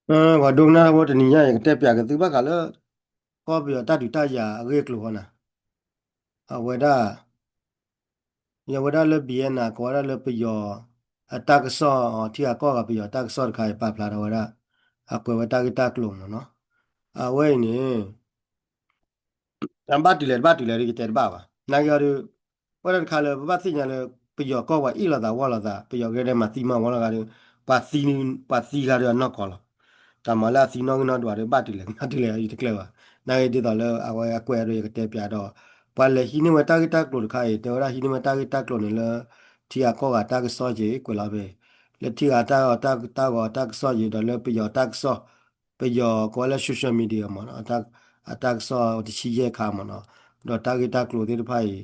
ပှၤဒိကနၣ်တၢ်ဖိတနံၤညါ ယကတဲပၠးက့ၤသုဘၣ်ဃးလၢ ကီၢ်ပယီၤတၢ်ဒုးတၢ်ယၤအဂ့ၢ်အကျိၤဃီန့ၣ်, အဝဲဒၣ် ယဝဲဒၣ်လၢ ဘံယဲနၤ ကိးဝဲဒၣ်လၢပယီၤအတၢ်ကစီၣ် ထံဂၤကီၢ်ဂၤပယီၤတၢ်ကစီၣ်တခါအံၤ ပာ်ဖျါထီၣ်ဝဲဒၣ် အကွဲးဝဲတၢ်ဂ့ၢ်တၢ်ကျိၤမ့ၢ်နီၤ, အဝဲအံၤန့ၣ် အဘၣ်တုၤလဲၣ်တဘၣ်တုၤလဲၣ်ဒီး ယတဲတဘၣ်ဘၣ်. နာ်က့အီၤဒီး ဝဲဒၣ်တခါလၢ ပဘၣ်သ့ၣ်ညါလၢ ပယီၤကီၢ်ပှၤအ့ၣ်လိာ်သးဝီလိာ်သး ပယီၤကဒဲဒဲမၤသံမၤဝီလိာ်သးဒီး ပှၤသံ ပှၤသံဂၤဒီးအနီၢ်ကီၢ်လီၤ. တၢ်မၤလၢအသံနီၣ်ဂံၢ်နီၣ်ဒွးဒီး ဘၣ်တုၤလဲၣ်တဘၣ်တုၤလဲၣ် ယတကျဲၤဘၣ်. နာ်က့ဒ်သိးလၢအဝဲအကွဲးဒီး ယကတဲပၠးဒီး ပှၤလဲၤဟံးန့ၢ်ဝဲတၢ်ဂ့ၢ်တၢ်ကျိၤတခါအံၤ တဲဝဲဒၣ်ဟံးန့ၢ်ဝဲတၢ်ဂ့ၢ်တၢ်ကျိၤန့ၣ်လၢ ထံဂၤကီၢ်ဂၤတၢ်ကစီၣ်က့ၤ ကွဲးလီၤဖဲ လၢထံဂၤတၢ်ဂီၤတၢ်ဂီၤတၢ်ကစီၣ်က့ၤဒီးလၢပယီၤတၢ်ကစီၣ် ပယီၤကိးဝဲလၢ social media မ့ၢ်နီၤ, အတၢ်ကစီၣ်တဆံယဲၢ်ခါမ့ၢ်နီၤ, ဒီးတၢ်ဂ့ၢ်တၢ်ကျိၤသ့ၣ်တဖၣ်အံၤ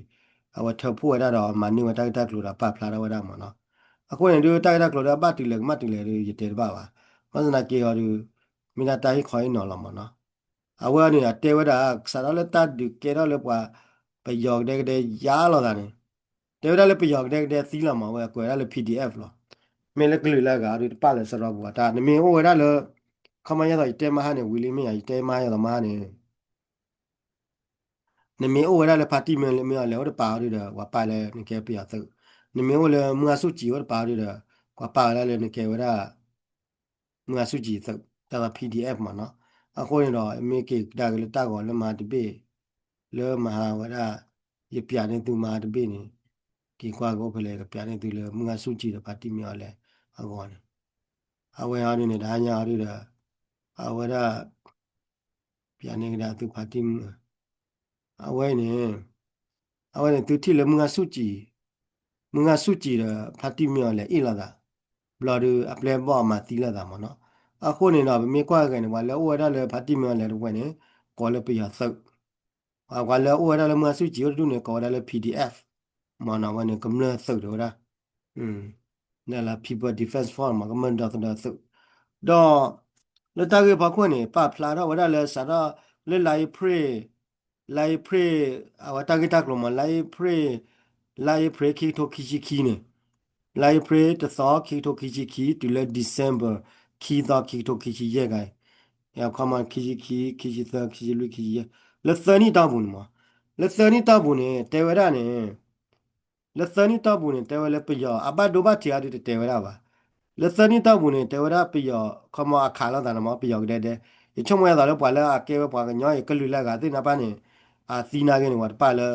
အဝဲထၢဖှိၣ်ဝဲဒၣ်ဒီးမၤန့ၢ်ဝဲတၢ်ဂ့ၢ်တၢ်ကျိၤဒီးပာ်ဖျါထီၣ်ဝဲဒၣ်မ့ၢ်နီၤ. အဃိန့ၣ်ဒုး တၢ်ဂ့ၢ်တၢ်ကျိၤဒီးအဘၣ်တုၤလဲၣ်ကမၣ်တုၤလဲၣ်ဒီး ယတဲတဘၣ်ဘၣ်. ဘၣ်ဆၣ်သနာ်က့အီၤဒီး မ့ၢ်ဒၣ်တၢ်ဟ့ၣ်ခီဟ့ၣ်နီၤလီၤမ့ၢ်နီၤ. အဝဲန့ၣ် အတဲဝဲဒၣ် စးထီၣ်လၢတၢ်ဒုးကဲထီၣ်လၢပှၤ ပယီၤကဒဲကဒဲယါလိာ်သးန့ၣ် တဲဝဲဒၣ်လၢပယီၤကဒဲကဒဲသံလီၤမး အဝဲအကွဲးဝဲဒၣ်လၢ PDF လီၤ. မ့ၢ်လၢကလုာ်လၢအဂၤဒီးတပာ်လၢစရီပူၤအတၢ် နမ့ၢ်အိၣ်ဝဲဒၣ်လၢ ခီမီယဲသိးယတဲမဟါန့ၣ် ဝံၤလံမ့ၢ်ယၤ ယတဲမဟါယဲသိးမဟါန့ၣ် နမ့ၢ်အိၣ်ဝဲဒၣ်လၢဖါတံၢ်မ့ၢ်လၢမ့ၢ်အီၤလဲၣ် အိၣ်တပာ်အီၤဒုဒီး ပှၤပာ်လၢနကဲပယီၤသုး, နမ့ၢ်အိၣ်လၢမုၢ်ဂၢ်ဆူၣ်ကၠံၤအိၣ်တပာ်အီၤဒုဒီး ပှၤပာ်ဝဲဒၣ်လၢနကဲဝဲဒၣ် မုၢ်ဂၢ်ဆူၣ်ကၠံၤသုး တၢ်လီၤ PDF မ့ၢ်နီၤ. အဃိန့ၣ်ဒီး မ့ၢ်က့ၤကဒါက့ၤလၢတၢ်ဂီၤလၢမဟါတဘ့ၣ် လၢမဟါဝဲဒၣ် ယပၠးန့ၢ်သုမဟါတဘ့ၣ်န့ၣ် က့ၤကွၢ်က့ၤအိၣ်ဖဲလဲၣ် ယကပၠးန့ၢ်သုလၢမုၢ်ဂၢ်ဆူၣ်ကၠံၤဒီးဖါတံၢ်မ့ၢ်အီၤလဲၣ်အဂီၢ်န့ၣ် အဝဲအီၤဒုန့ၣ် တဟါညါအီၤဒုဒီး အဝဲဒၣ် ပၠးန့ၢ်ကဒါသုဖါတံၢ်မုၢ် အဝဲန့ၣ် အဝဲန့ၣ်သုထံၣ်လၢမုၢ်ဂၢ်ဆူၣ်ကၠံၤ မုၢ်ဂၢ်ဆူၣ်ကၠံၤဒီးဖါတံၢ်မ့ၢ်အီၤလဲၣ်အ့ၣ်လိာ်သး ဘျီဒီးအပျဲၢ်အဘီၣ်အမၤသံလိာ်သးမ့ၢ်နီၤ. အဃိန့ၣ်ဒီး ပမ့ၢ်ကွၢ်ဂ့ၤန့ၣ် ပှၤလၢအအိၣ်ဝဲဒၣ်လၢဖါတံၢ်မ့ၢ်အီၤလဲၣ်တဝဲန့ၣ် ကိးလၢပယီၤသုး ပှၤလၢအအိၣ်ဝဲဒၣ်လၢမုၢ်ဂၢ်ဆူၣ်ကၠံၤအိၣ်တဒူၣ်န့ၣ် ကိးဝဲဒၣ်လၢ PDF မ့ၢ်နီၤ. အဝဲန့ၣ်ကမျၢၢ်သုးတဝဲဒၣ် လၢ People Defense Force မ့ၢ် ကမျၢၢ်ဒီသဒၢသုး ဒီး လၢတၢ်ဂ့ၢ်ဖီခိၣ်န့ၣ် ပာ်ဖျါထီၣ်ဝဲဒၣ်လၢစးထီၣ်လၢ လါအ့ဖြ့ၣ် လါအ့ဖြ့ၣ် အဝဲတၢ်ဂ့ၢ်တၢ်ကျိၤမ့ၢ် လါအ့ဖြ့ၣ် လါအ့ဖြ့ၣ်ခံကထိခံဆံခံန့ၣ် လါအ့ဖြ့ၣ်တသီ ခံကထိခံဆံခံ တုၤလၢ December ခံသီ ခံကထိခံဆံယဲၢ်ဂၤအံၤ ခီမီ ခံဆံခံ ခံဆံသၢ ခံဆံလွံၢ် ခံဆံယဲၢ် လၢသၢနံၣ်တီၢ်ပူၤန့ၣ်မ့ၢ် လၢသၢနံၣ်တီၢ်ပူၤန့ၣ် တဲဝဲဒၣ်န့ၣ် လၢသၢနံၣ်တီၢ်ပူၤန့ၣ် တဲဝဲလၢပယီၤ အဘၣ်ဒိဘၣ်ထံးအါဒုတတဲဝဲဒၣ်ဘၣ်. လၢသၢနံၣ်တီၢ်ပူၤန့ၣ် တဲဝဲဒၣ်ပယီၤ ခီမီအခးလိာ်သးန့ၣ်မ့ၢ် ပယီၤကဒဲဒဲ ယဆိကမိၣ်ယသးလၢပှၤလၢအကဲဝဲပှၤကညီအံၤ ကလုာ်လၢအဂၤသ့ၣ်ညါပၣ်န့ၣ် အသံနာ်က့န့ၣ် ပှၤတပာ်လၢ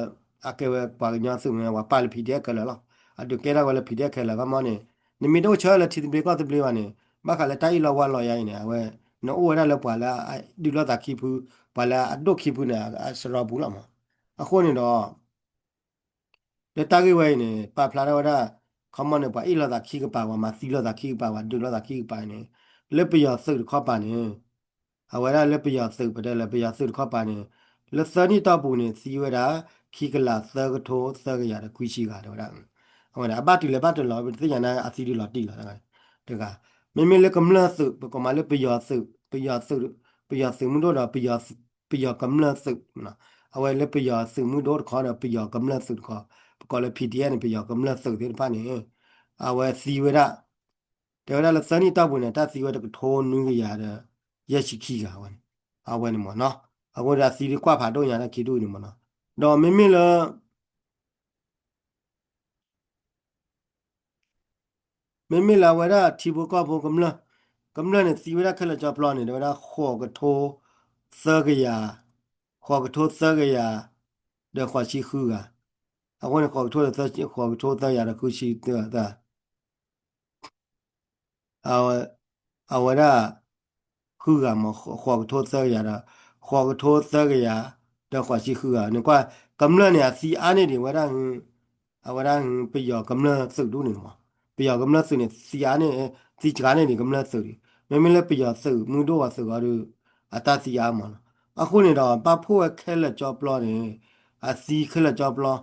အကဲဝဲပှၤကညီသုးမ့ၢ် ပှၤပာ်လၢ PDF ခဲလၢာ်လီၤ. အဒုးကဲထီၣ်ဝဲလၢ PDF ခဲလၢာ် ခီမီန့ၣ် နမ့ၢ်တအိၣ်ဆၢလၢထံသဘျ့ကီၢ်သဘျ့ဘၣ်န့ၣ် ဘၣ်ဃးလၢတၢ်အ့ၣ်လိာ်ဝါလိာ်ယါအံၤန့ၣ် အဝဲ နအိၣ်ဝဲဒၣ်လၢပှၤလၢအဒုးလိာ်သးခံဖု ပှၤလၢအဒိၣ်ခံဖုန့ၣ် အစရီပူၤလီၤမး. အဃိန့ၣ်ဒီး လၢတၢ်ဂ့ၢ်ဝဲအံၤန့ၣ် ပာ်ဖျါထီၣ်ဝဲဒၣ် ခီမီန့ၣ် ပှၤအ့ၣ်လိာ်သးခံကပၤ ပှၤမၤသံလိာ်သးခံကပၤ ပှၤဒုးလိာ်သးခံကပၤန့ၣ် လၢပယီၤသုးတခီပၤန့ၣ် အဝဲဒၣ်လၢပယီၤသုး ပတဲလၢပယီၤသုးတခီပၤန့ၣ် လၢသၢနံၣ်တီၢ်ပူၤန့ၣ် သံဝဲဒၣ် ခံကလးသၢကထိသၢကယၤဒီးခွံဆံဂၤ တဲဝဲဒၣ် အဝဲဒၣ် အဘၣ်တုၤလဲၤဘၣ်တုၤလီၤ ပတသ့ၣ်ညါန့ၣ် အသံဒုးလီၤတံၢ်လီၤ တဂၤ မ့မ့ၢ်လၢကမျၢၢ်သုး ပကိးမးလၢပယီၤသုး ပယီၤသုး ပယီၤသုးမုၢ်ဒိၣ်ဒီး ပယီၤကမျၢၢ်သုး အဝဲလၢပယီၤသုးမုၢ်ဒိၣ်တခီဒီး ပယီၤကမျၢၢ်သုးတခီ ပကိးလၢ PDF န့ၣ် ပယီၤကမျၢၢ်သုးသ့ၣ်တဖၣ်န့ၣ် အဝဲသံဝဲဒၣ် တဲဝဲဒၣ်လၢသၢနံၣ်တီၢ်ပူၤန့ၣ် တၢ်သံဝဲတကထိနွံကယၤဒီး ယဲၢ်ဆံခံဂၤဝဲန့ၣ် အဝဲန့ၣ်မ့ၢ်နီၤ အဃိဒီးသံဒုးကွၢ်ဖးဒိၣ်ညါတၢ်ခံဒူၣ်န့ၣ်မ့ၢ်နီၤ ဒီးမ့မ့ၢ်လၢ မ့မ့ၢ်လၢအဝဲဒၣ်ထံဖိကီၢ်ဖိကမျၢၢ် ကမျၢၢ်န့ၣ်သံဝဲဒၣ်ခဲလၢာ်ကၠီပျီန့ၣ် တဲဝဲဒၣ်ဃိးကထိသၢကယၤ ဃိးကထိသၢကယၤ ဒီးဃိးဆံဃုဂၤ အဃိန့ၣ် ဃိးကထိသၢ ဃိးကထိသၢကယၤဒီးဃုဆံသၢ အဝဲဒၣ် ဃုဂၤမ့ၢ် ဃိးကထိသၢကယၤဒီး ဃိးကထိသၢကယၤ ဒီးဃိးဆံဃုဂၤန့ၣ် ကွၢ် ကမျၢၢ်န့ၣ် အသံအါန့ၢ်ဒံးဝဲဒၣ် အဝဲဒၣ် ပယီၤကမျၢၢ်သုးဒူၣ်န့ၣ်မ့ၢ် ပယီၤကမျၢၢ်သုးန့ၣ် သံအါန့ၢ် သံစှၤန့ၢ်ဒံးကမျၢၢ်သုးဒံး မ့မ့ၢ်လၢပယီၤသုးမုၢ်ဒိၣ်အသုးအီၤဒီး အတၢ်သံအါမ့ၢ်နီၤ အဃိန့ၣ်ဒီး ဘၣ်ဖှိၣ်ဝဲခဲလၢာ်ကၠီပျီန့ၣ် အသံခဲလၢာ်ကၠီပျီ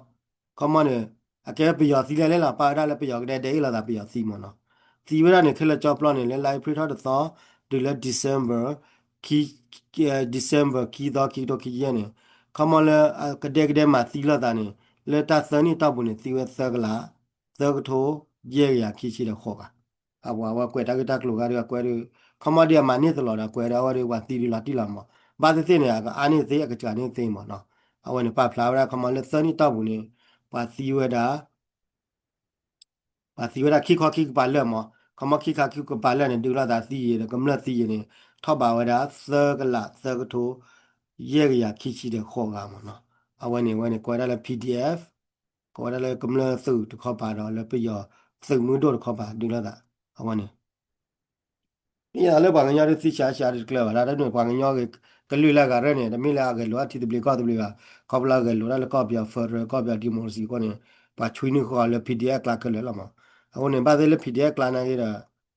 ခီမီန့ၣ် အကဲပယီၤသံလဲၣ်လဲၣ်လီၤ ပာ်ဝဲဒၣ်လၢပယီၤကဒဲဒဲအ့ၣ်လိာ်သးပယီၤသံမ့ၢ်နီၤ သံဝဲဒၣ်န့ၣ် ခဲလၢာ်ကၠီပျီန့ၣ် လၢလါအ့ဖြ့ၣ်ထီၣ်တသီ တုၤလၢ December ခံ December ခံသီ ခံကထိခံဆံယဲၢ်န့ၣ် ခီမီလၢ ကဒဲကဒဲမၤသံလိာ်သးန့ၣ် လၢတၢ်သၢနံၣ်တီၢ်ပူၤန့ၣ် သံဝဲသၢကလး သၢကထိ ယဲၢ်ကယၤခံဆံဒီးဃိးဂၤ အဝဲကွဲးတၢ်ဂ့ၢ်တၢ်ကျိၤဂၤဒီး အကွဲးဒီး ခီမီဒ်အမၤန့ၢ်သလီၤဒီး အကွဲးဒီးအဝဲဒီးပှၤသံဒုးလီၤတံၢ်လီၤမး, ဘၣ်သ့ၣ်သ့ၣ်န့ၣ် အကအါန့ၢ်သ့ အကစှၤန့ၢ်သ့မးနီၤ. အဝဲန့ၣ် ပာ်ဖျါဝဲဒၣ်ခီမီလၢသၢနံၣ်တီၢ်ပူၤန့ၣ် ပှၤသံဝဲဒၣ် ပှၤသံဝဲဒၣ်ခံခီခံကပၤလၢာ်မး, ခီမီခံခီခံကပၤလၢာ်န့ၣ် ဒုးလိာ်သးသံယံၤဒီး ကမျၢၢ်သံယံၤန့ၣ် ထီၣ်ဘးဝဲဒၣ် သၢကလးသၢကထိ ယဲၢ်ကယၤခံဆံဒီးဃိးဂၤမးနီၤ. အဝဲန့ၣ် အဝဲန့ၣ် ကိးဝဲဒၣ်လၢ PDF ကိးဝဲဒၣ်လၢကမျၢၢ်သုးတခီပၤဒီး လၢပယီၤသုးမုၢ်ဒိၣ်တခီပၤ ဒုးလိာ်သး အဝဲန့ၣ် မ့ၢ်လၢပှၤကညီဒုးသံဆးဆးတကျၢၤဘၣ်, တၢ်တမ့ၢ်ပှၤကညီကလုာ်လၢအဂၤရဲၣ်န့ၣ် တမ့ၢ်လၢအဂဲၤလိာ်အထံသဘျ့ကီၢ်သဘျ့ဘၣ်, ခီဖျိအဂဲၤလိာ်ဒၣ်လၢကီၢ်ပယီၤ federal ကီၢ်ပယီၤ democracy အဃိန့ၣ် ပှၤဆွံနုာ်ဃီလၢ PDF အကျါခဲလၢာ်လီၤမး. အဃိန့ၣ် ဘၣ်သ့ၣ်လၢ PDF အကျါနာ်က့ဒီး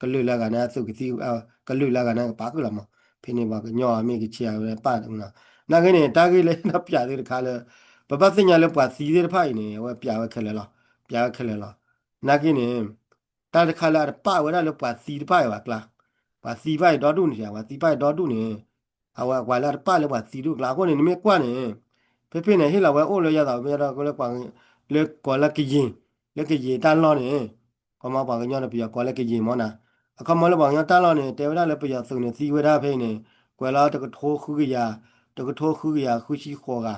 ကလုာ်လၢအဂၤန့ၣ်အသုးကသံ ကလုာ်လၢအဂၤန့ၣ်ကပာ်ဃုာ်လီၤမး. ဖဲန့ၣ်ပှၤကညီမ့ၢ်ကဆဲးဝဲပာ်တမးနီၤ. နာ်က့န့ၣ် တၢ်ဂ့ၢ်လၢတၢ်ပျးသ့ၣ်တခါလၢ ပဘၣ်သ့ၣ်ညါလၢပှၤသံသ့ၣ်တဖၣ်အံၤန့ၣ် အဝဲပျးဝဲခဲလၢာ်လီၤ, ပျးဝဲခဲလၢာ်လီၤ. နာ်က့န့ၣ် တၢ်တခါလၢအတပာ်ဝဲဒၣ်လၢပှၤသံတဖၣ်အံၤဘၣ်အကျါ, ပှၤသံတဖၣ်အံၤဒီဒူၣ်န့ၣ် ပှၤသံတဖၣ်အံၤဒီဒူၣ်န့ၣ် အဝဲပှၤလၢအတပာ်လၢပှၤသံဒူၣ်အကျါ အဃိန့ၣ် နမ့ၢ်ကွၢ်န့ၣ် ဖဲဖဲန့ၣ် ဟ့ၣ်လီၤဝဲအိၣ်လၢယသး လၢကိးလၢကယ့ၤ, လၢကယ့ၤတၢ်လီၢ်န့ၣ် ခီမီပှၤကညီဒီးပယီၤကိးလၢကယ့ၤမးနီၤ. အခီမီလၢပှၤကညီတၢ်လီၢ်န့ၣ် တဲဝဲဒၣ်လၢပယီၤသုးန့ၣ်သံဝဲဒၣ်ဖဲအံၤန့ၣ် ကွဲးလီၤတကထိဃုကယၤ, တကထိဃုကယၤဃုဆံဃိးဂၤ,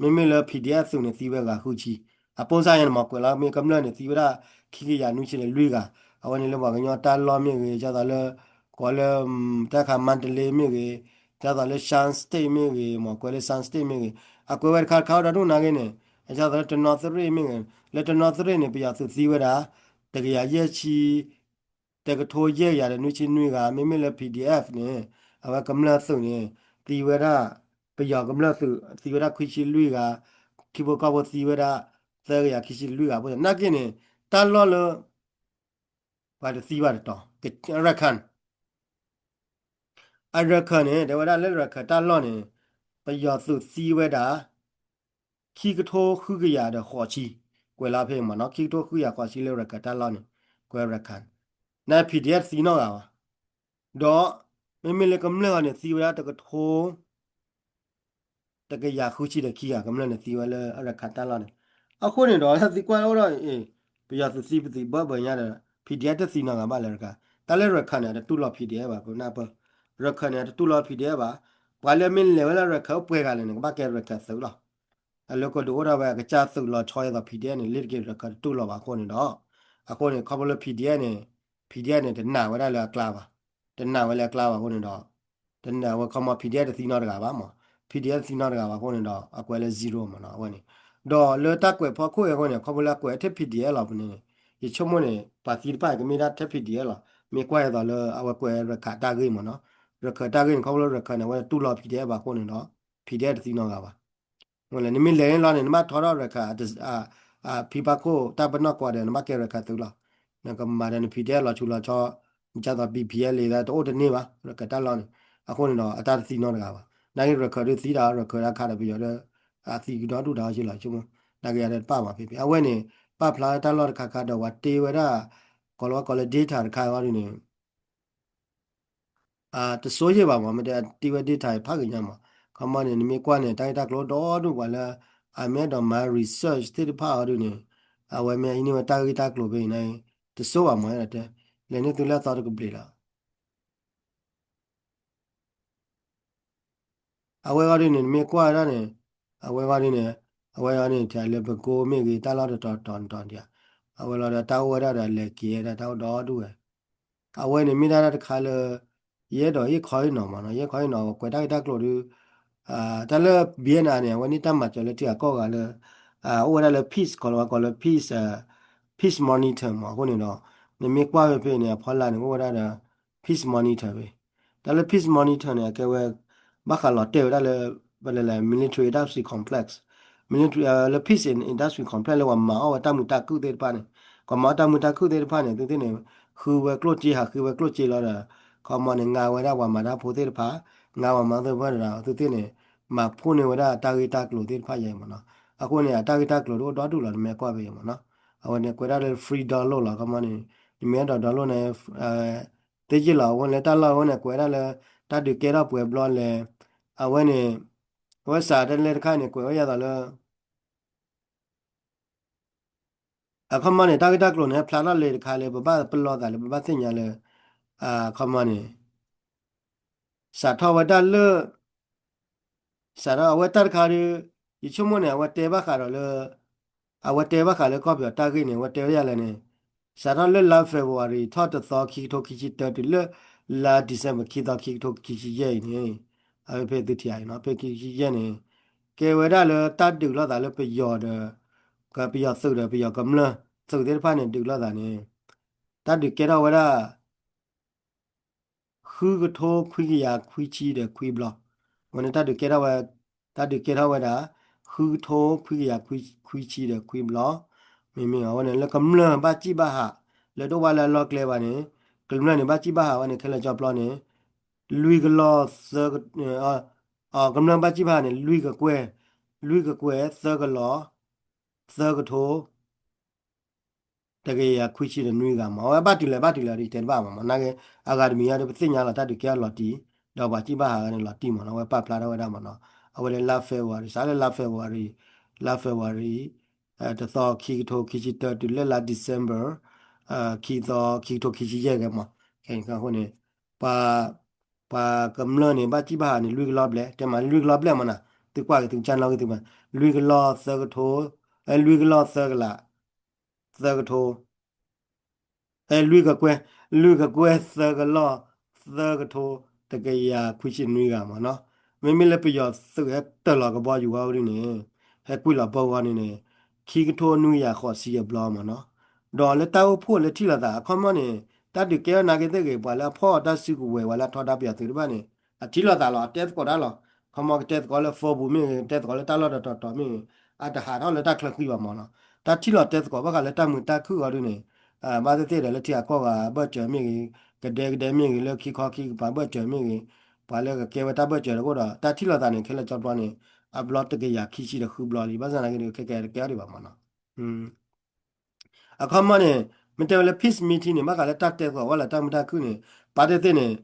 မ့မ့ၢ်လၢ PDF သုးန့ၣ်သံဝဲဂၤဃုဆံ, အပိၢ်စၢ်ယဲန့ၣ်မး ကွဲးလီၤမ့ၢ်ကမျၢၢ်န့ၣ်သံဝဲဒၣ်ခံကယၤနွံဆံဒီးလွံၢ်ဂၤ, အဝဲန့ၣ်လၢပှၤကညီတၢ်လီၢ်မ့ၢ်ဂ့ၤ, ဒ်သိးလၢ ကိးလၢ တၢ်ခါ Mandalay မ့ၢ်ဂ့ၤ, ဒ်သိးလၢ Shan State မ့ၢ်ဂ့ၤမး ကွဲးလၢ Shan State မ့ၢ်ဂ့ၤ, အကွဲးဝဲတခါတခါဒီဒူၣ်နာ်က့န့ၣ် ဒ်သိးလၢတနီသရ့ၣ်မ့ၢ်ဂ့ၤ, လၢတနီသရ့ၣ်န့ၣ် ပယီၤသုးသံဝဲဒၣ် တကယၤယဲၢ်ဆံ တကထိယဲၢ်ကယၤဒီးနွံဆံနွံဂၤ, မ့မ့ၢ်လၢ PDF န့ၣ် အဝဲကမျၢၢ်သုးန့ၣ် သံဝဲဒၣ် ပယီၤကမျၢၢ်သုးသံဝဲဒၣ်ခွံဆံလွံၢ်ဂၤ, ထံဖိကီၢ်ဖိသံဝဲဒၣ် သၢကယၤခံဆံလွံၢ်ဂၤအဃိန့ၣ် နာ်က့န့ၣ် တၢ်လီၢ်လၢ ပှၤတသံဘၣ်တတီၤ Rakhine အ Rakhine န့ၣ် တဲဝဲဒၣ်လၢ Rakhine တၢ်လီၢ်န့ၣ် ပယီၤသုးသံဝဲဒၣ် ခံကထိဃုကယၤဒီးဃိးဆံ, ကွဲးလီၤဖဲမးနီၤ ခံကထိဃုကယၤဃိးဆံလၢ Rakhine တၢ်လီၢ်န့ၣ် ကွဲး Rakhine န့ၣ် PDF တသံနီတဂၤဘၣ်, ဒီး မ့မ့ၢ်လၢကမျၢၢ်အီၤန့ၣ် သံဝဲဒၣ်တကထိ တကယၤဃုဆံဒီးခံဂၤ ကမျၢၢ်န့ၣ်သံဝဲလၢ Rakhine တၢ်လီၢ်န့ၣ်, အဃိန့ၣ်ဒီး တၢ်သံကွၢ်အိၣ်ဒီး ပယီၤသုးသံပသံဘၢဘၢညါဒီး PDF တသံနီတဂၤဘၣ်လၢ Rakhine, တၢ်လၢ Rakhine န့ၣ် အတတူၢ်လိာ် PDF ဘၣ် ပနၢ်ပၢၢ်, Rakhine န့ၣ် အတတူၢ်လိာ် PDF ဘၣ်, ပှၤလၢမ့ၢ်လဲၤဝဲလၢ Rakhine အိၣ်ပှဲၤဂၤလဲၣ်န့ၣ် ကဘၣ်ကဲ Rakhine သုးလီၤ. အလၢကဒုးအိၣ်ထီၣ်ဝဲအကစၢ်သုးလီၤဆီအသိး PDF န့ၣ် လ့တက့ၤ Rakhine တတူၢ်လိာ်ဘၣ်အဃိန့ၣ်ဒီး, အဃိန့ၣ် ခီဖျိလၢ PDF န့ၣ် PDF န့ၣ် တနာ်ဝဲဒၣ်လၢအကျါဘၣ်, တနာ်ဝဲလၢအကျါဘၣ်အဃိန့ၣ်ဒီး တနာ်ဝဲခီမီ PDF တသံနီတဂၤဘၣ်မး, PDF တသံနီတဂၤဘၣ်အဃိန့ၣ်ဒီး အကွဲးလၢ zero မးနီၤ အဝဲန့ၣ်, ဒီးလၢတၢ်ကွဲးဖီခိၣ်အံၤအဃိန့ၣ် ခီဖျိလၢအကွဲးထဲ PDF လီၤပူၤန့ၣ်, ယဆိကမိၣ်န့ၣ် ပှၤသံတဖၣ်အံၤကမ့ၢ်ဒၣ်ထဲ PDF လီၤ, မ့ၢ်ကွၢ်အသိးလၢအဝဲကွဲး Rakhine တၢ်ဂ့ၢ်မးနီၤ, Rakhine တၢ်ဂ့ၢ်န့ၣ် ခီဖျိလၢ Rakhine န့ၣ် အဝဲတူၢ်လိာ် PDF ဘၣ်အဃိန့ၣ်ဒီး PDF တသံနီတဂၤဘၣ် နမ့ၢ်လဲၤန့ၣ်လီၤန့ၣ် နဘၣ်ထီထီၣ် Rakhine ဖံဘၣ်ခိၣ်တၢ်ပနီၣ်ကွၢ်ဒီး နဘၣ်ကဲ Rakhine သုးလီၤ, နကမၤဒီးန PDF လီၤဆူလီၤဆီ, ဒ်သိး BPLA တအိၣ်တန့ၢ်ဘၣ် Rakhine တၢ်လီၢ်န့ၣ်, အဃိန့ၣ်ဒီး အတၢ်တသံနီတဂၤဘၣ်, နာ်က့ Rakhine ဒုးသံတၢ် Rakhine တၢ်ခါဒီးပယီၤဒီး အသံကဒီဒူၣ်တၢ်အီၤက့လီၤ ဆိကမိၣ်, နာ်က့အတပၣ်မးဖဲဖဲ အဝဲန့ၣ် ပာ်ဖျါတၢ်လီၢ်တခါခါဒီး ပှၤတ့ဝဲဒၣ် ကိးလီၤဝဲကိးလၢ data တခါအံၤဒ်န့ၣ် တဆိယ့ၢ်ဘၣ်မး မ့ၢ်တဲတ့ဝဲ data ဖးဂ့ၤညါမး, ခီမီန့ၣ် နမ့ၢ်ကွၢ်န့ၣ် တၢ်ဂ့ၢ်တၢ်ကျိၤဒီဒူၣ်ပှၤလၢ အမ့ၢ်အဲၣ်ဒိးမၤ research သ့ၣ်တဖၣ်အီၤဒ်န့ၣ်, အဝဲမ့ၢ်ဟံးန့ၢ်ဝဲတၢ်ဂ့ၢ်တၢ်ကျိၤဖဲအံၤန့ၣ် တဆိဘၣ်မး အဲၣ်ဒိးတဲ, လဲၤန့ၢ်သုလၢအသီတကဘျံးလီၤ အဝဲအီၤဒ်န့ၣ် နမ့ၢ်ကွၢ်ဝဲဒၣ်န့ၣ်, အဝဲအီၤဒ်န့ၣ်, အဝဲအီၤန့ၣ် ထဲလၢပကိမ့ၢ်ဂ့ၤ တၢ်လီၢ်တတီၤတီၤတီၤဒံး, အဝဲလီၤဒီးတၢ်အိၣ်ဝဲဒၣ်ဒီးလဲၤက့ၤဝဲဒၣ်တၢ်အိၣ်ဒီဒူၣ်ဝဲ, အဝဲန့ၣ်မ့ၢ်ဒၣ်တၢ်တခါလၢ ယအဲၣ်ဒိးဟ့ၣ်ခီဟ့ၣ်နီၤမးနီၤ, ယဟ့ၣ်ခီဟ့ၣ်နီၤ ကွဲးတၢ်ဂ့ၢ်တၢ်ကျိၤဒုး, တၢ်လၢ ဘံၣ်အဲၣ်နၤ န့ၣ် အဝဲန့ၣ်တၢ်မၤစၢၤလၢထံဂၤကီၢ်ဂၤလၢ အိၣ်ဝဲဒၣ်လၢ peace ကိးလီၤဝဲကိးလၢ peace, peace monitor မး အဃိန့ၣ်ဒီး နမ့ၢ်ကွၢ်ဝဲဖဲန့ၣ် အဖီလာ်န့ၣ် အိၣ်ဝဲဒၣ်ဒီး peace monitor ဖဲ, တၢ်လၢ peace monitor န့ၣ် အကဲဝဲ ဘၣ်ဃးလီၤတဲာ်ဝဲဒၣ်လၢ ပလဲၤလဲၤ military industry complex, military လၢ peace and industry complex လၢပှၤမၤအီၣ်ဝဲတၢ်မုာ်တၢ်ခုၣ်သ့ၣ်တဖၣ်န့ၣ်, ပှၤမၤအီၣ်တၢ်မုာ်တၢ်ခုၣ်သ့ၣ်တဖၣ်န့ၣ် သုသ့ၣ်န့ၣ် ဃုဝဲကျိၣ်စ့ ဟးဃုဝဲကျိၣ်စ့လီၤဒီး ခီမီန့ၣ် ငါဝဲဒၣ်ပှၤမၤတၢ်ဖိသ့ၣ်တဖၣ်, ငါပှၤမၤသ့ၣ်တဖၣ်ဒီး သုသ့ၣ်န့ၣ် မၤဖှိၣ်န့ၢ်ဝဲဒၣ်တၢ်ဂ့ၢ်တၢ်ကျိၤသ့ၣ်တဖၣ်ယဲမးနီၤ, အဃိန့ၣ် အတၢ်ဂ့ၢ်တၢ်ကျိၤဒိၣ်ဒီဒူၣ်လီၤ နမ့ၢ်ကွၢ်ဖဲမးနီၤ, အဝဲန့ၣ် ကွဲးဒၣ်လၢ free download လီၤ ခီမီန့ၣ်, နမ့ၢ်အဲၣ်ဒိး download န့ၣ် သ့ယ့ၢ်လီၤ အဝဲလၢတၢ်လီၢ်အဝဲန့ၣ် ကွဲးဒၣ်လၢ တၢ်ဒုးကဲထီၣ်ပှဲၤဘျီလဲၣ်, အဝဲန့ၣ် အဝဲစးတၢ်လဲၣ်တခါန့ၣ် ကွဲးဝဲယၤသိးလၢ အဝဲန့ၣ် အဝဲန့ၣ် အဝဲန့ၣ် အဝဲန့ၣ် အဝဲန့ၣ် အဝဲန့ၣ် အဝဲန့ၣ် အဝဲန့ၣ် အခီမီန့ၣ် တၢ်ဂ့ၢ်တၢ်ကျိၤန့ၣ် ဟဲဖျါထီၣ်လၢတခါလၢ ပဘၣ်ပလီၢ်သးလၢ ပဘၣ်သ့ၣ်ညါလၢ အခီမီန့ၣ် စးထီၣ်ဝဲဒၣ်လၢ စးထီၣ်အဝဲတၢ်တခါဒီး ယဆိကမိၣ်န့ၣ် အဝဲတဲဘၣ်ဃးဒီးလၢ အဝဲတဲဘၣ်ဃးလၢကီၢ်ပယီၤတၢ်ဂ့ၢ်န့ၣ် အဝဲတဲဝဲဒ်လဲၣ်န့ၣ် စးထီၣ်လၢလါ February ထီၣ်တသီ ခံကထိခံဆံတၢ တုၤလၢလါ December ခံသီ ခံကထိခံဆံယဲၢ်အံၤန့ၣ် အဝဲဖဲသုထံၣ်အံၤနီၤ ဖဲခံဆံယဲၢ်န့ၣ် ကဲဝဲဒၣ်လၢတၢ်ဒုးလိာ်သးလၢပယီၤဒီး ပယီၤသုးဒီး ပယီၤကမျၢၢ်သုးသ့ၣ်တဖၣ်န့ၣ် ဒုးလိာ်သးန့ၣ် တၢ်ဒုးကဲထီၣ်ဝဲဒၣ် ဃုကထိခွံကယၤခွံဆံဒီးခွံဘျီ, အဝဲန့ၣ်တၢ်ဒုးကဲထီၣ်ဝဲ, တၢ်ဒုးကဲထီၣ်ဝဲဒၣ် ဃုကထိခွံကယၤခွံဆံဒီးခွံဘျီ, မ့မ့ၢ်အဝဲန့ၣ်လၢကမျၢၢ်ဘၣ်စံၣ်ဘၣ်ဟး လၢတအိၣ်ဘၣ်လၢအလီၢ်ကျဲဘၣ်န့ၣ်, ကမျၢၢ်န့ၣ်ဘၣ်စံၣ်ဘၣ်ဟးဝဲန့ၣ် ခဲလၢာ်ကၠီပျီန့ၣ် လွံၢ်ကလီၢ်သၢ, ကမျၢၢ်ဘၣ်စံၣ်ဘၣ်ဟးန့ၣ် လွံၢ်ကကွဲၢ်, လွံၢ်ကကွဲၢ်သၢကလီၢ် သၢကထိ တကယၤခွံဆံဒီးနွံဂၤမး, အဝဲဘၣ်တုၤလဲၣ်ဘၣ်တုၤလဲၣ်ဒီးတဲတဘၣ်မးမး, နာ်က့ အဂၤတမံၤအံၤဒီးပသ့ၣ်ညါလီၤ တၢ်ဒုးကဲထီၣ်လီၤတံၢ်, ဒီးပှၤစံၣ်ဘၣ်ဟးဂၤန့ၣ်လီၤတံၢ်မးနီၤ, အဝဲပာ်ဖျါထီၣ်ဝဲဒၣ်မးနီၤ, အဝဲလၢလါ February စးလၢလါ February, လါ February တသီ ခံကထိခံဆံတၢ တုၤလၢလါ December ခံသီ ခံကထိခံဆံယဲၢ်ဂ့ၤမး, ခဲအံၤအဃိန့ၣ် ပှၤ, ပှၤကမျၢၢ်န့ၣ် ဘၣ်စံၣ်ဘၣ်ဟးန့ၣ် လွံၢ်ကလီၢ်ဘျဲၣ်, တဲမးလၢလွံၢ်ကလီၢ်ဘျဲၣ်မးနီၤ, သုကွၢ်က့ၤသုကစၢ်နီၣ်ဂံၢ်သုမး, လွံၢ်ကလီၢ်သၢကထိ, လွံၢ်ကလီၢ်သၢကလး, သၢကထိ, အဲ လွံၢ်ကကွဲၢ်, လွံၢ်ကကွဲၢ်သၢကလီၢ်, သၢကထိ, တကယၤခွံဆံနွံဂၤမးနီၤ, မ့မ့ၢ်လၢပယီၤသုးဟဲတၢၢ်လီၤကဘီယူၤဝဲဒ်န့ၣ်, ဟဲကွံာ်လီၤဘၢဝဲန့ၣ်န့ၣ်, ခံကထိနွံကယၤဃိးဆံအဘျီမးနီၤ, ဒီးလၢတၢ်အိၣ်ဖှိၣ်လၢထံၣ်လိာ်သး အခီမီန့ၣ်, တၢ်ဒုးကဲထီၣ်နာ်က့သ့ၣ်ဂ့ၤ ပှၤလၢအဖီၣ်အီၤတၢ်စုကဝဲၤ ပှၤလၢအထီဒါပယီၤသုးတဖၣ်န့ၣ်, အထံၣ်လိာ်သးလီၤ အတဲသကိးတၢ်လီၤ, ခီမီကတဲသကိးလၢ phone ပူၤမ့ၢ်ဂ့ၤ ကတဲသကိးလၢတၢ်လီၢ်တတီၤတီၤမ့ၢ်ဂ့ၤ, အတဟးထီၣ်လၢတၢ်ချၢဃံဘၣ်မးနီၤ, တၢ်ထံၣ်လိာ်တဲသကိးဘၣ်ဃးလၢတၢ်မုာ်တၢ်ခုၣ်အီၤဒ်န့ၣ်, ဘၣ်သ့ၣ်သ့ၣ်ဒီးလၢထံအကီၢ်ဂၤဘၢၣ်စၢၤမ့ၢ်ဂ့ၤ, ကဒဲကဒဲမ့ၢ်ဂ့ၤ လၢခံခီခံကပၤဘၢၣ်စၢၤမ့ၢ်ဂ့ၤ, ပှၤလၢကကဲဝဲတၢ်ဘၢၣ်စၢၤတအိၣ်ဒီး တၢ်ထံၣ်လိာ်သးန့ၣ် ခဲလၢာ်ကၠီပျီန့ၣ်, အဘျီတကယၤခံဆံဒီးဃုဘျီလံ ဘၣ်ဆၣ်သနာ်က့ဒီး ခဲကဲတကဲအီၤဒံးဘၣ်မးနီၤ အခီမီန့ၣ်, မ့ၢ်တဲဝဲလၢ peace meeting န့ၣ် ဘၣ်ဃးလၢတၢ်တဲသကိးဝဲလၢတၢ်မုာ်တၢ်ခုၣ်န့ၣ်, ဘၣ်သ့ၣ်သ့ၣ်န့ၣ်,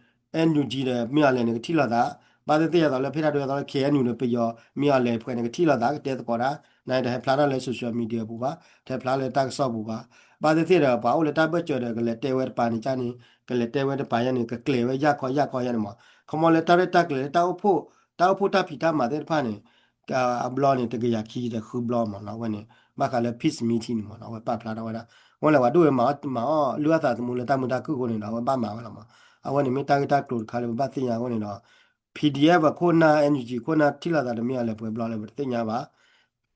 NUG ဒီးမ့ၢ်အီၤလဲၣ်န့ၣ် ကထံၣ်လိာ်သး, ဘၣ်သ့ၣ်သ့ၣ်ယသိးလၢဖဲတၢ်ဒုးအသိးလၢ KNU ဒီးပယီၤမ့ၢ်အီၤလဲၣ်ဖဲန့ၣ် ကထံၣ်လိာ်သး ကတဲသကိးတၢ်, နတဟဲဖျါထီၣ်လၢ social media ပူၤဘၣ်, တဟဲဖျါလၢတၢ်ကစီၣ်ပူၤဘၣ်, ဘၣ်သ့ၣ်သ့ၣ်ဒီး ပှၤအိၣ်လၢတၢ်ဘၢၣ်စၢၤဒီး ကလဲၤတဲဝဲတပၤန့ၣ်ကန့ၣ်, ကလဲၤတဲဝဲတပၤယဲန့ၣ် ကကျဲၤဝဲယၢ်ခီယၢ်ခီယဲန့ၣ်မး, ခီမီလၢတၢ်ရဲၣ်တၢ်ကျဲၤလၢတၢ်အိၣ်ဖှိၣ်, တၢ်အိၣ်ဖှိၣ်တၢ်ဖံးတၢ်မၤသ့ၣ်တဖၣ်န့ၣ် အဘျီန့ၣ် တကယၤခံဒီးဃုဘျီမးနီၤ, အဝဲန့ၣ် ဘၣ်ဃးလၢ peace meeting န့ၣ်မးနီၤ, အဝဲပာ်ဖျါထီၣ်ဝဲဒၣ်, အဝဲလဲၤဝဲဒိၣ်ဝဲမၤအီၣ်လုၢ်အသးသမူလၢတၢ်မုာ်တၢ်ခုၣ်အဃိန့ၣ်ဒီး အဝဲဘၣ်မၤဝဲလီၤမး, အဝဲန့ၣ်မ့ၢ်တၢ်ဂ့ၢ်တၢ်ကျိၤတခါလၢပဘၣ်သ့ၣ်ညါအဃိန့ၣ်ဒီး, PDF အခိၣ်နၢ် NUG ခိၣ်နၢ်ထံၣ်လိာ်သးဒီးမ့ၢ်အီၤလဲၣ်ပှဲၤဘျီလၢပတသ့ၣ်ညါဘၣ်,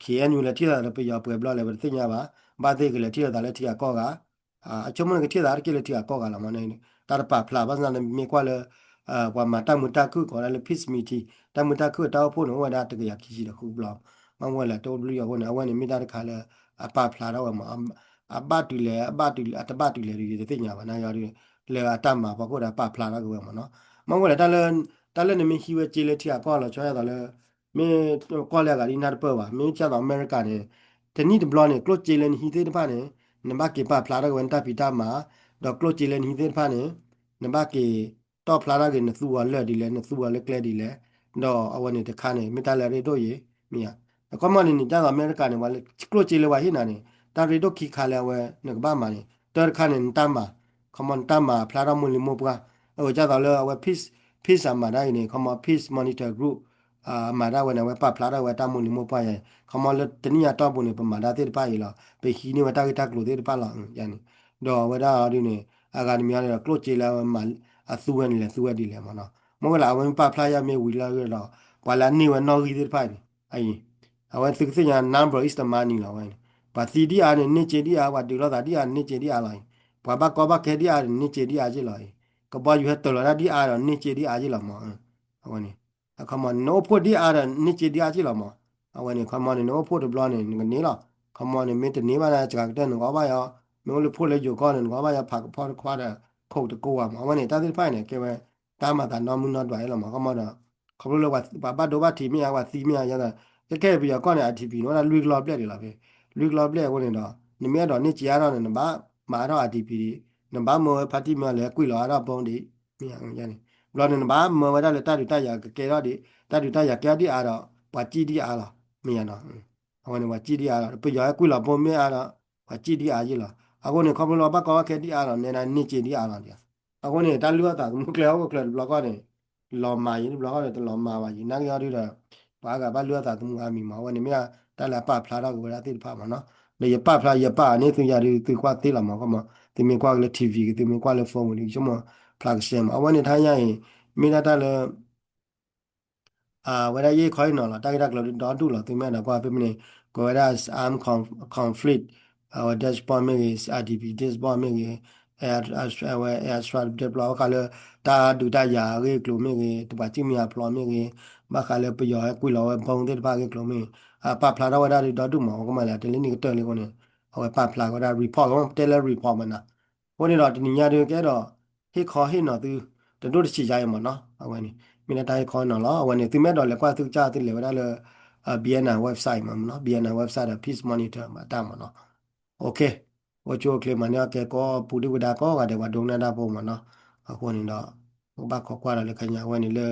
KNU လဲၤထံၣ်လိာ်သးဒီးပယီၤပှဲၤဘျီလၢပတသ့ၣ်ညါဘၣ်, ဘၣ်သ့ၣ်ကလဲၤထံၣ်လိာ်သးလၢထံဂၤကီၢ်ဂၤ အဆိကမိၣ်န့ၣ် ကထံၣ်သးတက့ၢ်လၢထံဂၤကီၢ်ဂၤလီၤမးန့ၣ်, တၢ်တပာ်ဖျါဘၣ်ဆၣ်န့ၣ် မ့ၢ်ကွၢ်လၢ ပှၤမၤတၢ်မုာ်တၢ်ခုၣ်ကိးဝဲဒၣ်လၢ peace meeting တၢ်မုာ်တၢ်ခုၣ်အတၢ်အိၣ်ဖှိၣ်န့ၣ် အိၣ်ဝဲဒၣ်တကယၤခံဆံဒီးဃုဘျီ, မ့ၢ်ဝဲလဲၣ်တအိၣ်ဘျုးအဃိန့ၣ် အဝဲန့ၣ်မ့ၢ်တၢ်တခါလၢ အပာ်ဖျါထီၣ်ဝဲမး, အဘၣ်တုၤလဲၣ် အဘၣ်တုၤလဲၣ် အတဘၣ်တုၤလဲၣ်ဒီး ယတသ့ၣ်ညါဘၣ် နာ်က့ဒီး လၢအတၢ်မၤဖီခိၣ်ဒီးပာ်ဖျါထီၣ်က့ၤဝဲမးနီၤ, မ့ၢ်ဝဲလဲၣ် တၢ်လၢနမ့ၢ်ဟံးဝဲစ့လၢထံဂၤကီၢ်လီၤဆီယသိးလၢ မ့ၢ်ကွၢ်လၢအဂၤဒ်နၢ်တပၢၢ်ဘၣ်, မ့ၢ်ကသိးအမဲရကၤန့ၣ် တနံၣ်တဘျီန့ၣ် ကျိၣ်စ့လၢနဟံးသ့ၣ်တဖၣ်န့ၣ် နဘၣ်က့ၤပာ်ဖျါထီၣ်က့ၤဝဲနတၢ်ဖံးတၢ်မၤ, ဒီးကျိၣ်စ့လၢနဟံးသ့ၣ်တဖၣ်န့ၣ် နဘၣ်က့ၤတီၣ်ဖျါထီၣ်က့ၤ နသူအီၤလၢာ်ဒ်လဲၣ် နသူအီၤလၢကျဲဒ်လဲၣ်, ဒီးအဝဲန့ၣ်တခါန့ၣ် မ့ၢ်တၢ်လၢအရ့ဒိၣ်အံၤ, မ့ၢ်ဧါ, အခီမီန့ၣ်န့ၣ် ကသိးအမဲရကၤန့ၣ် ပှၤလၢကျိၣ်စ့လၢပှၤဟ့ၣ်နၤန့ၣ် တၢ်ရ့ဒိၣ်ခံခါလၢအဝဲ နကဘၣ်မၤန့ၣ် တၢ်တခါန့ၣ် နတၢ်မၤ, ခီမီနတၢ်မၤဖျါထီၣ်မိၢ်လံၤမိၢ်ပှၢ်, အကသိးလၢအဝဲ peace, peace အမၤတၢ်အံၤန့ၣ် ခီမီ peace monitor group အမၤတၢ်ဝဲန့ၣ် အဝဲပာ်ဖျါထီၣ်ဝဲတၢ်မိၢ်လံၤမိၢ်ပှၢ်ယါ, ခီမီလၢတနံၣ်ညါတီၢ်ပူၤန့ၣ် ပမၤတၢ်သ့ၣ်တဖၣ်အံၤလီၤ, ပဟံးန့ၢ်ဝဲတၢ်ဂ့ၢ်တၢ်ကျိၤသ့ၣ်တဖၣ်လီၤန့ၣ်, ဒီးအဝဲဒၣ်အီၤဒ်န့ၣ် အဂၤတမံၤအီၤဒီး ကျိၣ်စ့လၢအဝဲမၤ အသူဝဲန့ၣ်လဲၣ် သူဝဲဒ်လဲၣ်မးနီၤ, မ့ၢ်ဝဲလၢအဝဲမ့ၢ်ပာ်ဖျါယါမ့ၢ်ဝံၤလၢအဂ့ၢ်ဒီး ပှၤလၢအန့ၢ်ဝဲနီၣ်ဂံၢ်သ့ၣ်တဖၣ်အံၤန့ၣ် အံၤ အဝဲသုကသ့ၣ်ညါ number is the money လီၤဝဲန့ၣ်, ပှၤသံဒ်အါန့ၣ် န့ၢ်စ့ဒ်အါ, ပှၤဒုးလိာ်သးဒ်အါန့ၣ် န့ၢ်စ့ဒ်အါလီၤအံၤ, ပှၤဘၣ်ကီဘၣ်ခဲဒ်အါန့ၣ် န့ၢ်စ့ဒ်အါက့လီၤအံၤ, ကဘီယူၤဟဲတၢၤလီၤတၢ်ဒ်အါဒီး န့ၢ်စ့ဒ်အါက့လီၤမး, အဝဲန့ၣ်, အခီမီန့ၣ် နအိၣ်ဖှိၣ်ဒ်အါဒီး န့ၢ်စ့ဒ်အါက့လီၤမး, အဝဲန့ၣ် ခီမီန့ၣ် နအိၣ်ဖှိၣ်တဘျီန့ၣ် နကန့ၢ်လီၤ, ခီမီန့ၣ် မ့ၢ်တန့ၢ်ဘၣ်န့ၣ် စှၤကတၢၢ်နကအီၣ်ဘၣ်ယီၤ, မ့ၢ်အိၣ်လၢဖှိၣ်လၢယိၤကီၢ်န့ၣ် နကအီၣ်ဘၣ်ယီၤ ဖးကဖီတခွါဒီး ခိၣ်တကိးဝဲမး, အဝဲန့ၣ် တၢ်သ့ၣ်တဖၣ်အံၤန့ၣ် ကဲဝဲ တၢ်မၤသးနီၢ်မုၢ်နီၢ်ဒွးအံၤလီၤမး, ခီမီဒီး ခီဖျိလၢ ပှၤဘၣ်ဒိဘၣ်ထံးမ့ၢ်ဧါ ပှၤသံမ့ၢ်ဧါ ယဲဒီး ကဲခဲအံၤပယီၤကီၢ်န့ၣ် IDP န့ၣ် အိၣ်ဒၣ်လွံၢ်ကလီၢ်ဘျဲၣ်ဒံးလီၤဖဲ, လွံၢ်ကလီၢ်ဘျဲၣ်အဃိန့ၣ်ဒီး နမ့ၢ်အဲၣ်ဒိးန့ၢ်စ့အါထီၣ်န့ၣ် နဘၣ်မၤအါထီၣ် IDP ဒံး, နဘၣ်မၢဝဲဖါတံၢ်မ့ၢ်အီၤလဲၣ် ကွံာ်လီၤအါထီၣ်ဘီဒံး, မ့ၢ်ဧါ, ဘျီန့ၣ် နဘၣ်မၢဝဲဒၣ်လၢတၢ်ဒုးတၢ်ယၤကကဲထီၣ်ဒံး, တၢ်ဒုးတၢ်ယၤကဲထီၣ်ဒံးအါဒီး ပှၤစံၣ်ဒံးအါလီၤ, မ့ၢ်ဧါနီၤ, အဝဲန့ၣ် ပှၤစံၣ်ဒံးအါလီၤ, ပယီၤဟဲကွံာ်လီၤဘီမ့ၢ်အါဒီး အစံၣ်ဒ်အါယံၣ်လီၤ. အဃိန့ၣ် ခီဖျိလၢဘၣ်ကီဘၣ်ခဲဒ်အါလီၤ နဲဒၣ်န့ၢ်စ့ဒ်အါလီၤ. အဃိန့ၣ် တၢ်လုၢ်အီၣ်သးသမူကျဲဟီၣ်ခိၣ်ချၢတဘျီဃီန့ၣ် လီၤမၤယံၤ တဘျီဃီန့ၣ် တလီၤမၤဘၣ်ယံၤ နာ်က့အီၤဒုဒီး ပှၤအါဂၤဘၣ်လုၢ်အီၣ်သးသမူအါမံၤမး အဝဲန့ၣ်မ့ၢ်တၢ်လၢအပာ်ဖျါထီၣ်က့ၤဝဲဒၣ်သ့ၣ်တဖၣ်မးနီၤ. ဒီးယပာ်ဖျါ ယပာ်န့ၢ်သုယၤဒု သုကွၢ်သ့လီၤမး ခီမး သုမ့ၢ်ကွၢ်က့ၤလၢ ထံၣ်ဝံၤ သုမ့ၢ်ကွၢ်လၢ phone ဝံၤဒု ယဆိကမိၣ် ဖျါကဆှဲမး အဝဲန့ၣ်တဟါညါအံၤ မ့ၢ်ဒၣ်တၢ်လၢ အဝဲဒၣ်ယဲၢ်ခီအံၤနီၤလီၤ တၢ်ဂ့ၢ်တၢ်ကျိၤဒုဒီဒူၣ်လီၤ သုမ့ၢ်အဲၣ်ဒိးကွၢ်ဖဲမ့ၢ်န့ၣ် ကွဲးဝဲဒၣ် armed con- conflict အဝဲ dashboard မ့ၢ်ဂ့ၤ IDP dashboard မ့ၢ်ဂ့ၤ အဝဲ airstrike dashboard ဘၣ်ဃးလၢ တၢ်ဒုးတၢ်ယၤအဂ့ၢ်အကျိၤမ့ၢ်ဂ့ၤ တပှၤစံၣ်မံအဖျိမ့ၢ်ဂ့ၤ ဘၣ်ဃးလၢပယီၤဟဲကွံာ်လီၤဝဲ bomb သ့ၣ်တဖၣ်အဂ့ၢ်အကျိၤမ့ၢ်ဂ့ၤ အပာ်ဖျါထီၣ်ဝဲဒၣ်ဒုဒီဒူၣ်မး အကမၤလၢတလၢနံၣ်ကတၢၢ်လံအဃိန့ၣ် အဝဲပာ်ဖျါက့ၤဝဲဒၣ် report တဲလၢ report မးနီၤ အဃိန့ၣ်ဒီးတနံၤညါဒုကအဲၣ်ဒိး ဟ့ၣ်ခီဟ့ၣ်နီၤသု တဒိၣ်တဆံးယါအံၤမးနီၤ အဝဲန့ၣ် မ့ၢ်ဒၣ်တၢ်ဟ့ၣ်ခီဟ့ၣ်နီၤလီၤ အဝဲန့ၣ် သုမ့ၢ်အဲၣ်ဒိးလဲၤကွၢ်သုကစၢ်သုလဲၤဝဲဒၣ်လၢ BNI website မးနီၤ BNI website ဒီး Peace Monitor မးတၢ်မးနီၤ အိၣ်ဆူၣ်အိၣ်ချ့မၤန့ၢ်အီၣ်ကဲကိးပူၤဒံးဝဲဒၣ်ကိးဂၤဒဲး ပှၤဒိကနၣ်တၢ်ဖိမးနီၤ အဃိန့ၣ်ဒီး ကဘၣ်ခိးကွၢ်ဒီးလၢခဲညါအဝဲန့ၣ်လၢ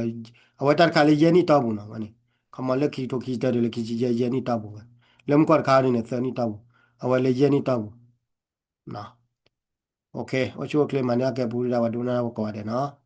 အဝဲတၢ်တခါလၢယဲၢ်နံၣ်တီၢ်ပူၤနီၤ အဝဲန့ၣ် ခီမီလၢခံကထိခံဆံတၢတုၤလၢခံဆံယဲၢ် ယဲၢ်နံၣ်တီၢ်ပူၤဝဲ လၢမုၢ်ကီၢ်တခါဒ်န့ၣ် သၢနံၣ်တီၢ်ပူၤ အဝဲလၢယဲၢ်နံၣ်တီၢ်ပူၤ အိၣ်ဆူၣ်အိၣ်ချ့မၤန့ၢ်အီၣ်ကဲပူၤဒံးဝဲဒၣ် ပှၤဒိကနၣ်တၢ်ဖိကိးဂၤဒဲးနီၤ